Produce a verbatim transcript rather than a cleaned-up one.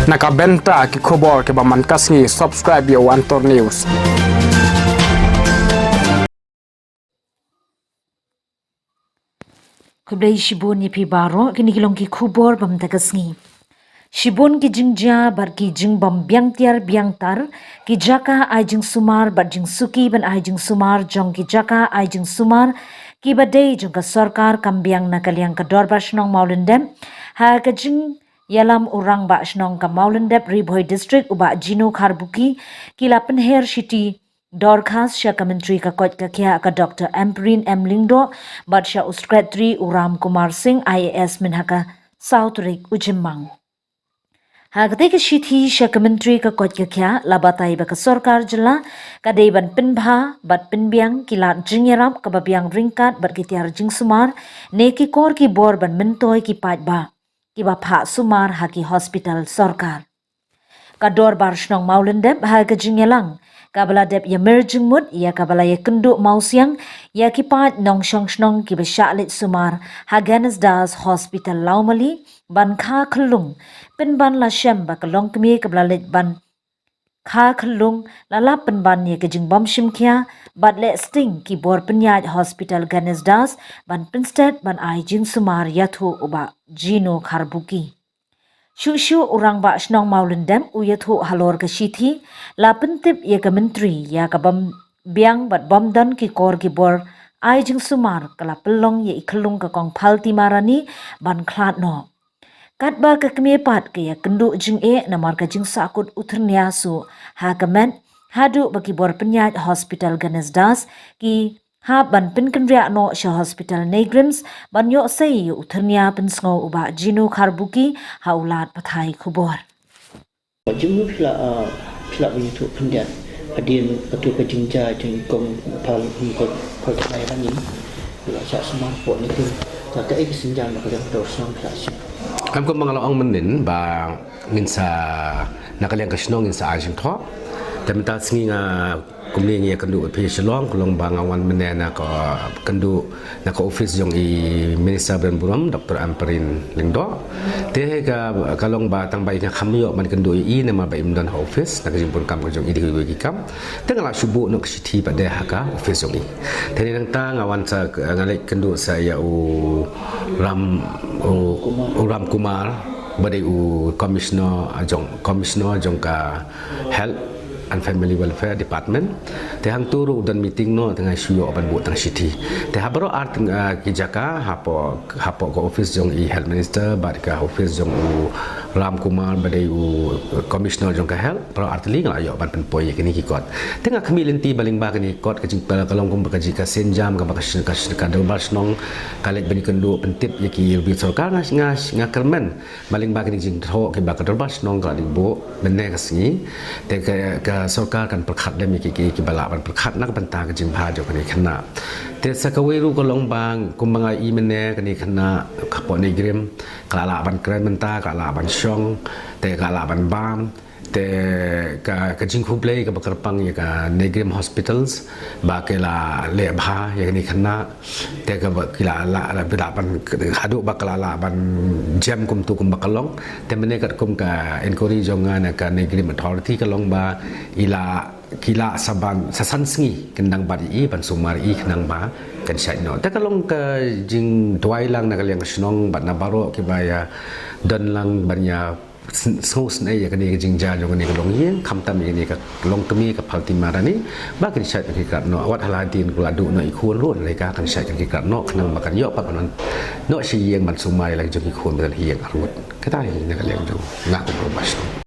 Na ka bynta ki khubor kiba man ka sngi, subscribe ïa u Antor News. Khublei shibun ïa phi baroh, kine ki long ki khubor ba mynta ka sngi. Shibun ki jingjia bad ki jingbym biang tiar biang tar, ki jaka ai jingsumar bad jingsuki ban ai jingsumar jong ki jaka ai jingsumar kiba dei jong ka sorkar kam biang na ka liang ka Dorbar Shnong Mawlyndep, ha ka jingïalam u Rangbah Shnong ka Mawlyndep Ri Bhoi District u Bah Gino Kharbuki, ki la pynher shithi dorkhas sha ka Myntri ka koit ka khiah ka Doctor Ampareen M Lyngdoh bad sha u Secretary u Ram Kumar Singh I A S mynha ka saw tarik u Jymmang. Ha katei ka shithi sha ka Myntri ka koit ka khiah la batai ba ka sorkar jylla ka dei ban pynbha bad pynbiang ki lad jingïarap kaba biang ryngkat bad ki tiar jingsumar ne ki kor ki bor ban myntoi ki paidbah kiba phah sumar ha ki hospital sorkar. Ka Dorbar Shnong Mawlyndep ha ka jingïalang kaba la dep ïamir jingmut ïa kaba la ïakynduh mawsiang ïa ki paid nongshong shnong kiba shah leit sumar ha Ganesh Das Hospital Lawmali ban kha khyllung, pynban la shem ba ka longkmie kaba la leit ban kha khyllung la lap pynban ïa ka jingbym shim khia bad leh sting ki bor pynïaid Hospital Ganesh Das ban pynstet ban ai jingsumar, ïathuh u Bah Gino Kharbuki. Shuh shuh u Rangbah Shnong Mawlyndep u ïathuh halor ka shithi, la pyntip ïa ka Myntri ïa ka bym biang bad bym don ki kor ki bor ai jingsumar, ka la pynlong ïa i khyllung ka Kong Phalti Maharani ban khlad noh. Katba ka kmie pat ka ïakynduh jingeh namar ka jingsahkut u thyrnia suh ha ka met, haduh ba ki bor pynïaid Hospital Ganesh Das ki hap ban pynkynriah noh sha Hospital NEIGRIHMS ban ïoh sei ïa u thyrnia, pynsngew u Bah Gino Kharbuki ha u lad pathai khubor. Ba jingmut phi lah, ah, phi lah ban ïathuh khyndiat hadien katei ka jingjia jong i Kong Phal, Phal, Phalti Maharani, phi lah shah sumar hapoh NEIGRIHMS. Te kaei ka sienjam na ka liang ka Dorbar Shnong phi lah shim? Em, kumba nga la ong mynnin ba ngin sa, na ka liang ka shnong ngin sa ai jingthoh. Te mynta sngi nga, kumne ngi ïakynduh ïa phi Shillong, ka long ba nga wan mynne na ka kynduh na ka office jong i Minister barim burom, Doctor Ampareen Lyngdoh. Te ka, ka long ba tang ba i nga kham ïoh ban kynduh ïa i namar ba im don ha office, na ka jingbun kam ka jong i dei kiwei ki kam. Te nga la shu buh noh ka shithi pat de ha ka office jong i. Te nangta nga wan sa, nga leit kynduh sa ïa u Ram, u, u Ram Kumar, ba dei u commissioner jong, commissioner jong ka Health and Family Welfare Department. Te hangto ruh u don meeting noh, te nga shu ïoh ban buh tang shithi. Te ha baroh ar, ah, ki jaka, hapoh, hapoh ka office jong i Health Minister bad ka office jong u Ram Kumar ba dei u commissioner jong ka Health, baroh ar tylli nga la ïoh ban pynpoi ïa kine ki kot. Te nga khmih lynti ba lyngba kine ki kot ka jingpyllait ka long kumba ka jing ka sienjam kaba ka shin-, ka shin-, ka Dorbar Shnong ka leit ban ïakynduh pyntip ïa ki rup sorkar, nga, nga, nga kyrmen ba lyngba kine ki jingthoh kiba ka Dorbar Shnong ka la dei buh mynne ka sngi. Te ka, ka sorkar kan pyrkhat lem ïa ki, ki, kiba lah ban pyrkhat na ka bynta ka jingbha jong kane ka khynnah. Te sa kawei ruh ka long ba kumba nga ïohi mynne kane ka khynnah hapoh NEIGRIHMS ka la lah ban kren mynta, ka la lah ban shong, te ka la lah ban bam. Te ka, ka jingkhublei kaba kyrpang ïa ka NEIGRIHMS Hospitals ba ki la leh bha ïa kane ka khynnah. Te kaba ki la, la, la, la ban, haduh ba ka la lah ban jem kumto kumba ka long. Te mynne katkum ka inquiry jong nga na ka NEIGRIHMS Authority ka long ba i la, ki la sa ban, sa san sngi kyndang bad i ban sumar i khnang ba kan shait noh. Te ka long ka jingduwai lang na ka liang ka shnong bad na baroh kiba ïa don lang ban ïa sn-, sngewsynei ïa kane ka jingjia jong kane ka longïing, khamtam ïa kane ka longkmie ka Phalti Maharani, ba kin shait ban kyrkhat noh, wat hala hadien ka la duh noh i khun ruh, lei ka kan shait ban kyrkhat noh, khnang ba kan ïoh pat ban noh sha ïing ban sumar ïa la ki jong ki khun ba don ha ïing arngut. Kata hi na ka liang jong nga kum u Dorbar Shnong.